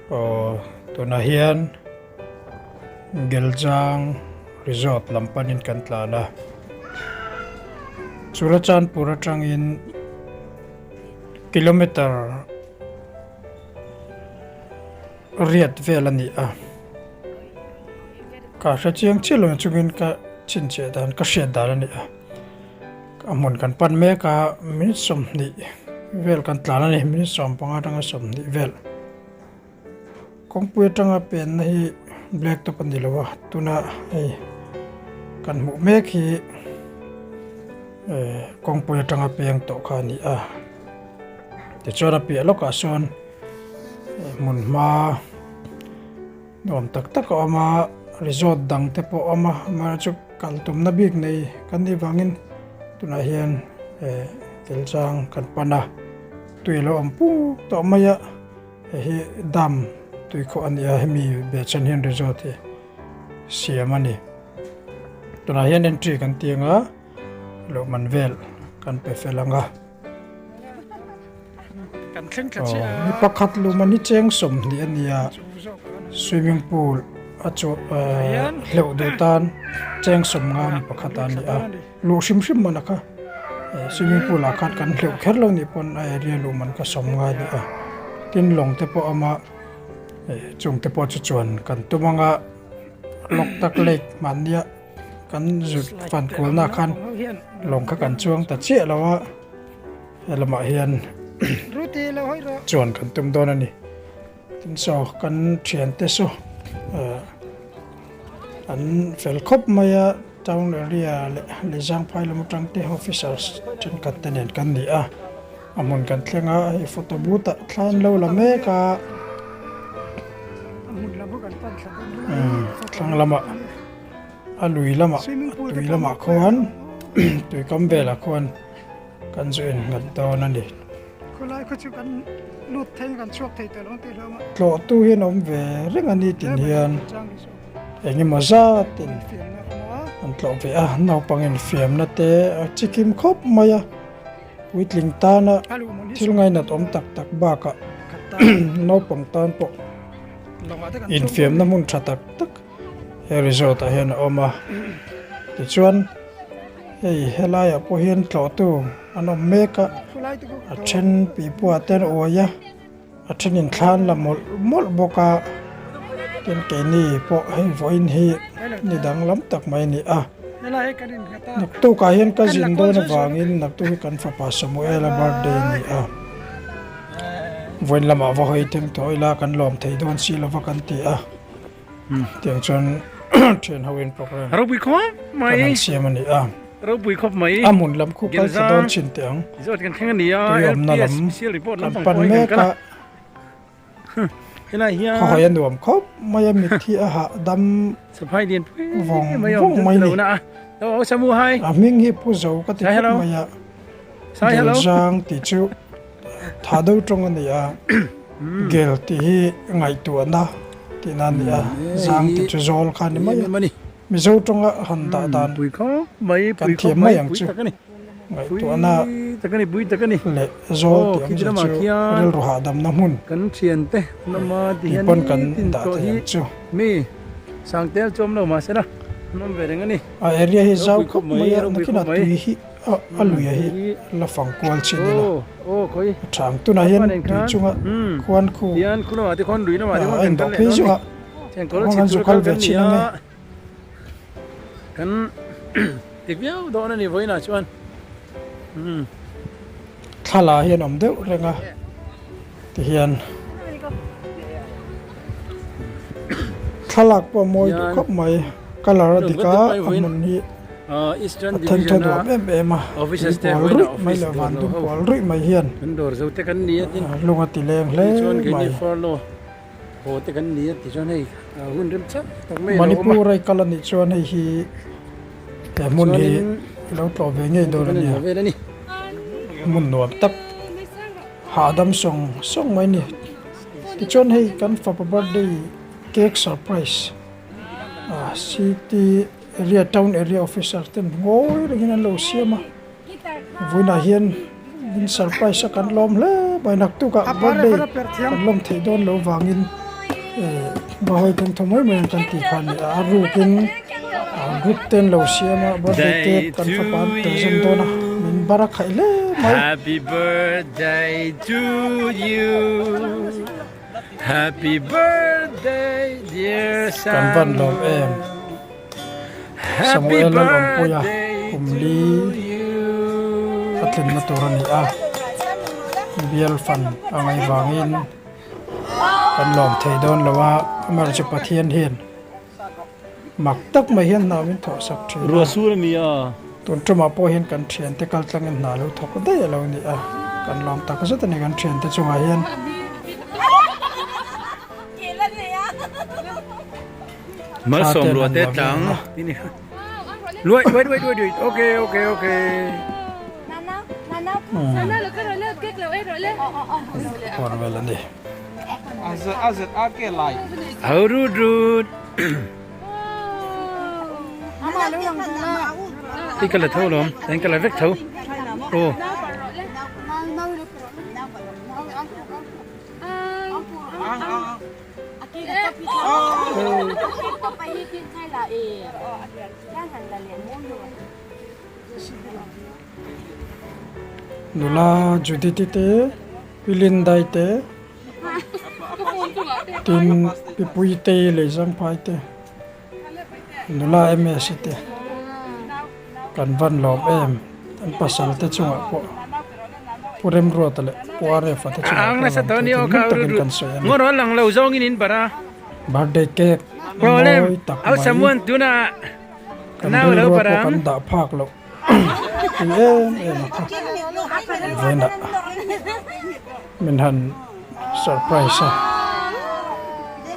Aw tunah hian Geljang Resort lam panin kan tlan a, Churachandpur atangin kilometer riat vel a ni a, ka hre chiang chiah lo chungin ka chhinchhiah dan ka hriat dan a ni a. A hmun kan pan mek a, minute 20 vel kan tlan a ni, minute 15 atanga 20 vel. Kawngpui atanga penna hi black top a ni lo a, tuna hei kan hmuh mek hi eh kawngpui atanga peng tawh kha a ni a. Tichuan a piah lawkah sawn hmun hma. Nuam tak tak a awm a, resort dang te pawh a awm a, amaherawhchu kal tumna bik nei kan nih vangin tunah hian eh Kelchang kan pan a, tui a lo awm puk tawh mai a, hei hi dam tui khawh a ni a, hemi behchhan hian resort hi siam a ni. Tunah hian entry kan ti ang a, luhman vel kan pe fel ang a. Mi pakhat luman hi cheng 20 a nia swimming pool a chu hleuh duh tan cheng 50 mi pakhat a ni a luh hrim hrim man a kha swimming pool ah khan kan hleuh kher lo nih pawn a area luh man kha 50 a ni a tin lawng te pawh a awm a chung te pawh chu chuan kan tum ang a Loktak lake hmannia. Kan zut fan kualna khan lawng kha kan chuang ta chiah lo a, he lamah hian chuan kan tum dawn a ni. Tin saw kan thiante saw an fel khawp mai a, town area leh Lezangphai lam atang te officers thenkhat te nen kan ni a, a hmun kan thleng a, hei photo booth ah thla an lo la mek a, thlang lamah. A lui lamah tui lamah khuan tui kam velah khuan kan zu in nghat dawn a ni. Tlawhtu hian awm ve reng a ni tin hian eng emaw zatin an tlawh ve a, naupang infiamna te a chikim khawp mai a, puitling tana thil ngainat awm tak tak bakah naupang tan pawh infiamna hmun tha tak tak. He resort ah hian a awm a tichuan hei helaiah pawh hian tlawhtu an awm mek a a then pipu ah te an uai a a thenin thla an la mawlh mawlh bawk a tin keini pawh hei vawiin hi ni danglam tak mai a ni a naktukah hian ka zin dawn avangin naktuk hi kan fapa Samuela birthday a ni a vawiin lamah va hawi teng tawh ila kan lawm thei dawn si lova kan ti a. Tiang chuan thian ho in program ropui khawp mai kan han siam a ni a. Ropui khawp mai. A hmun lam khu kal thla dawn chin teh ang. Resort kan thleng a ni a. Tui awmna lam special report kan pan mek a. Helai hian khaw hawi a nuam khawp mai a mitthi a hahdam saphai lian pui vawng vawng mai ni. Hello Samu hi. A hming hi Pu Zo ka ti khawp mai a. Gelzang tih chu Tha deuh tawng a ni a, gel tih hi ngaihtuahna tihna a ni a, zang tih chu zawl kha a ni mai a, Mizo tawnga han dah dan kan thiam mai ang chu, ngaihtuahna leh zawl tih awmzia chu rilru hahdamna hmun tih pawn kan dah thei ang chu. A area hi zau khawp mai a, nakinah tui hi. A lui hi la fang kual chin ila a tha ang. Tunah hian tui chunga khuan khu a indawh phei zuah a, kawng an zu kal ve chin ang e. Thla hian awm deuh reng a tihian thlalak pawh a mawi duh khawp mai colour a dik a a hmun hi. A then tha duam em em a, tui pawl ruih mai leh van dum pawl ruih mai hian lung a ti leng hle mai. Manipur a i kal a nih chuan hei hi he hmun hi i lo tlawh ve ngei dawn a nia, hmun nuam tak hahdam sawng sawng mai a ni. Tichuan hei kan fapa birthday cake surprise city. Area town area officer ten ngawi rengin an lo siam a vawiinah hian min surprise a kan lawm hle mai naktukah birthday kan lawm theih dawn lo vangin. Va hawi theng thaw mai mai ang kan tih kha a ni a, a rukin group te an lo siam a birthday cake kan fapa an present dawn a min bar a khaih hle mai. Happy birthday to you Happy birthday dear Samuel Kan van lawm em Samuel Lalawmpuia kum li a tlinna tur a ni a bial fan a ngaih vangin. Kan lawm thei dawn lo a, amah chu Pathian hian mak tak mai hian hna min thawh sak thin a. Ruah sur a ni a. Tun tumah pawh hian kan thiante kal tlangin hna lo thawk daih a lo ni a, kan lawm tak zet a ni kan thiante chungah hian. Malsawm ruah te tlang Wait wait wait wait wait okay okay okay. Huan vel a ni. Ho rut rut. I ka la tho lawm, eng ka la vek tho. Aw. Nula Judith i te Pi Lindai te tin Pi Puitei leh Zangphai te nula MS i te kan van lawm em an pasal te chungah pawh Pu Remruata leh Pu Arefa te chungah Ang pawh nasa lawm tawh thei ni aw thinlung kha takin kan sawi a ni. Ngawr lang lo zawngin in bara. Birthday cake Problem mawi tak au mai. Samuan tuna Kan nau lo rilrua pawh parang. kan dah phak loh tui em em a kha vawiinah min han surprise a,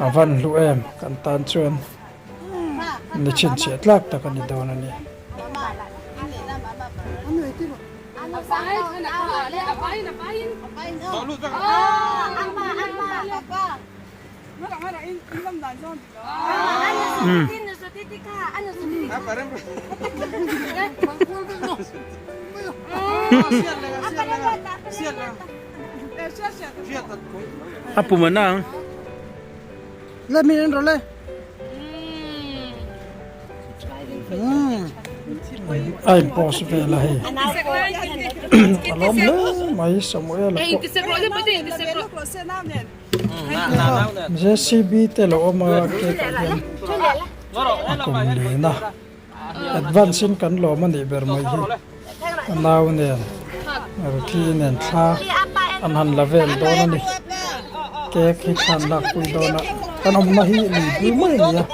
a van hlu em kan tan chuan ni chhinchhiah tlak tak a ni dawn a ni. A pum an ang. A in post vel a hei a lawm hle mai Samuel a pawh. JCB te lo awm a cake ah hian a kum lian a advance in kan lawm a nih ber mai hi a nau nen Ruthi nen thla an han la vel dawn a ni cake hi thla an lak pui dawn a kan awmna hi lui bul mai a ni a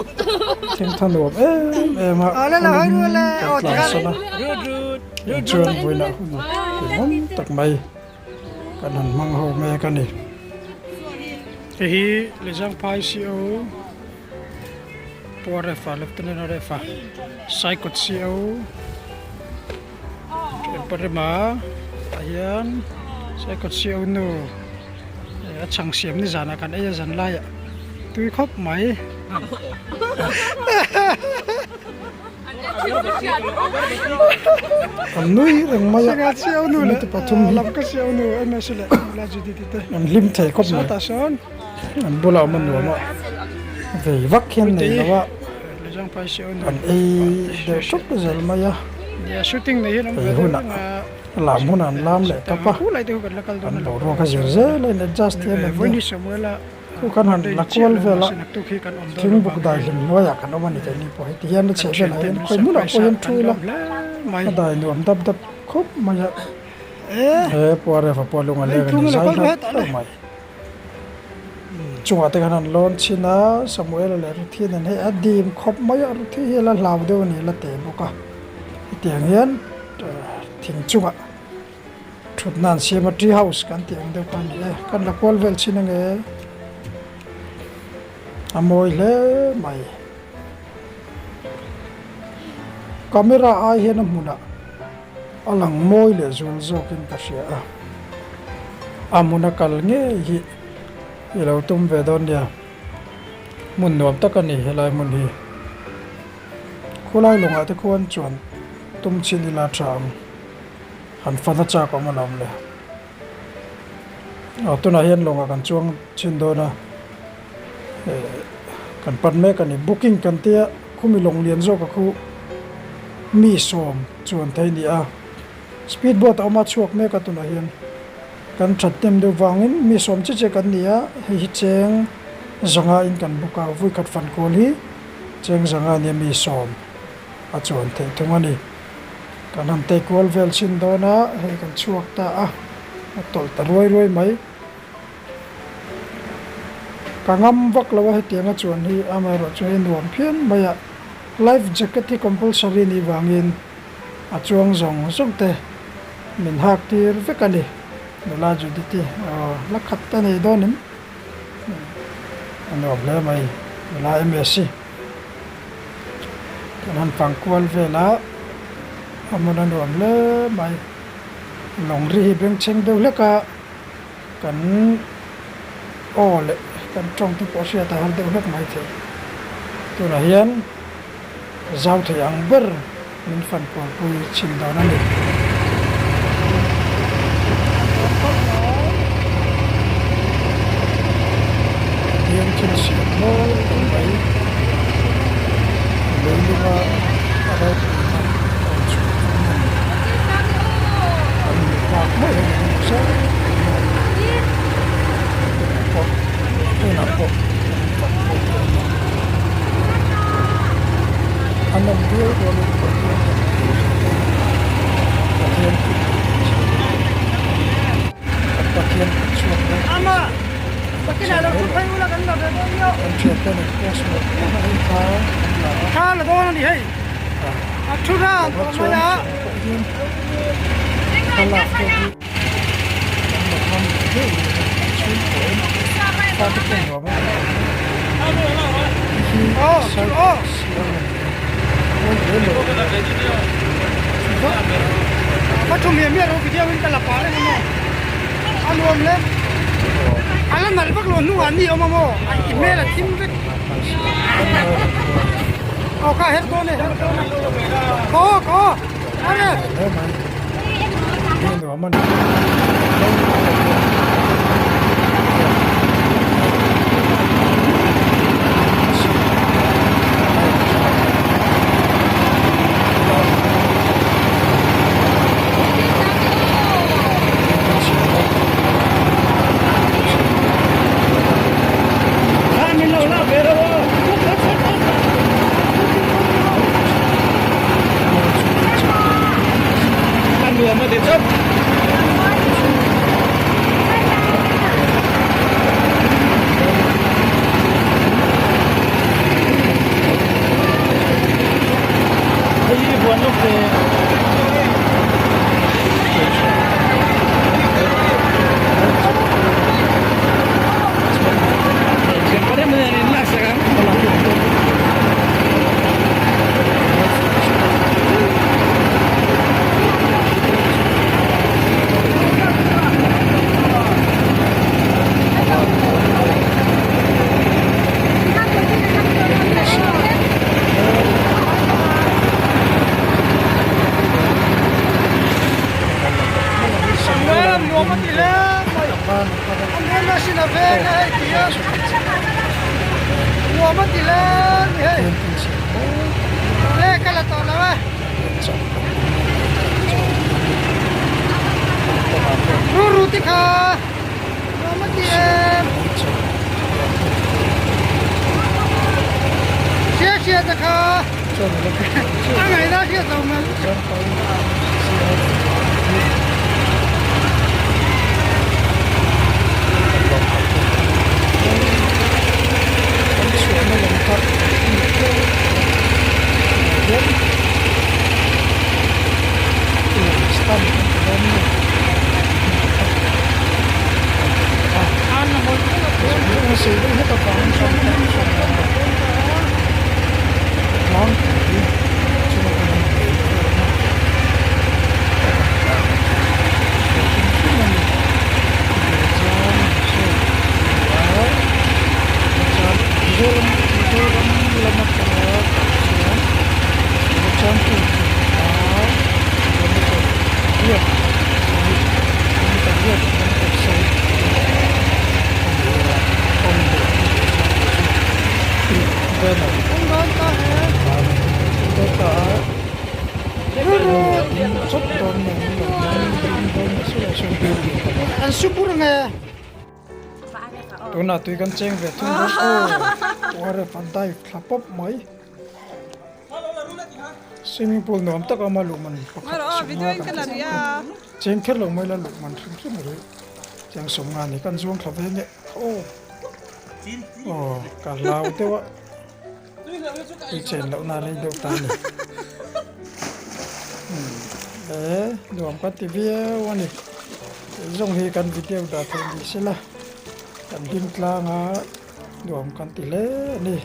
thengtha nuam em em a kawngin kan tlansan a chuan vawiinah hun hlimawm tak mai. Kan han hmang ho mek a ni. Hei hi Lezangphai CO Pu Arefa Lieutenant Arefa Saikawt CO Parema tah hian Saikawt CO nu a chhang siam ni zanah kan ei a zan laiah tui khawp mai. An nui reng mai a mite pathum hi an hlim thei khawp mai an bulah awm a nuam a vei vak hian nei lo a an ei deuh tawp zel mai a ei hunah lam hunah an lam leh tawp a an boruak a zir zel a in adjust hian an nia. Chu kan han la kual vel a, thing buk dai hlim hnuaiah kan awm a ni keini pawh heti hian a chheh velah hian khawi hmunah pawh hian thu ila a dai nuam dap dap khawp mai a, he Puarefa pawh lung a leng a ni zai hlauh hlauh mai. Chungah te khan han lawn chhin a, Samuela leh Ruthi nen hei a dim khawp mai a, Ruthi hi a la hlau deuh a ni a la teh bawk a, hetiang hian thing chungah. Thutna an siam a tree house kan tih ang deuh kha a ni e kan la kual vel chin ange a mawi hle mai camera ai hian a hmunah a lang mawi leh zual zawk in ka hria a a hmuna kal ngei hi i lo tum ve dawn nia hmun nuam tak a ni helai hmun hi khulai lawngah te khuan chuan tum chin ila tha ang. Han fan a chak awm alawm le. Aw tunah hian lawngah kan chuang chhin dawn a. Kan pan mek a ni. Booking kan tia khumi lawng lian zawk a khu mi sawm chuan thei ni a. Speed boat a awm a chhuak mek a tunah hian kan that hnem deuh vangin mi sawm che che kan ni a, hei hi cheng zanga in kan book a, vawikhat fan kual hi cheng zanga nia mi sawm a chuan theih thung a ni. Kan han tei kual vel chhin dawn a, hei kan chhuak ta a, a tawlh ta ruai ruai mai. Ka ngam vak lo a hetianga chuan hi amaherawh chu hei nuam phian mai a, life jacket hi compulsory nih vangin a chuang zawng zawng te min hak tir vek a ni. Nula Judith i aw la khat a nei dawn em? A nuam hle mai nula MS i kan han fang kual vel a, a hmun a nuam hle mai. Lawng ri hi bengchheng deuh hlek a. Kan aw leh kan tawng te pawh hriat a har deuh hlek mai thei. Tunah hian zau thei ang ber min fan kualpui chhin dawn a ni. Biang thil siam mawi tak mai leilunga a ropuina a rawn chhuah chu a ni. Kan hmuh phak mai a ni zau tunah pawh tunah pawh kan fak pawh tawh a ni. A nawm viau rualin Pathian kan Pathian kut kan Pathian kut chhuak dawn kan thian ten an post mawlh mawlh a hei kha an la a a chuan pawh hian thlalak te hi kan la ngam leh deuh leh a chhungkaw fate pawh nuam a ti hi cycle siam a ni a pawi hle lo Hle mai hi nuam a ni. ve lo. Dawn ta a. Chawp dawn nge ni lo dawn nge sawi sawi building ka hmu. An su bur nge. Tunah tui kan cheng ve thung dawn aw. Uaref a dive thla pawp mai. Swimming pool nuam tak a awm a luhman pakhat sawmnga kan ti a. Cheng kher lo mai la luhman hrim hrim rih. Cheng sawmnga ni kan zuang thla ve nge aw. Aw ka hlau deuh a. Tui chen lohna rei deuh ta a ni. E nuam kan ti viau a ni. Zawng hi kan video dah theih ni sela kan hlim tlang a nuam kan ti hle a ni.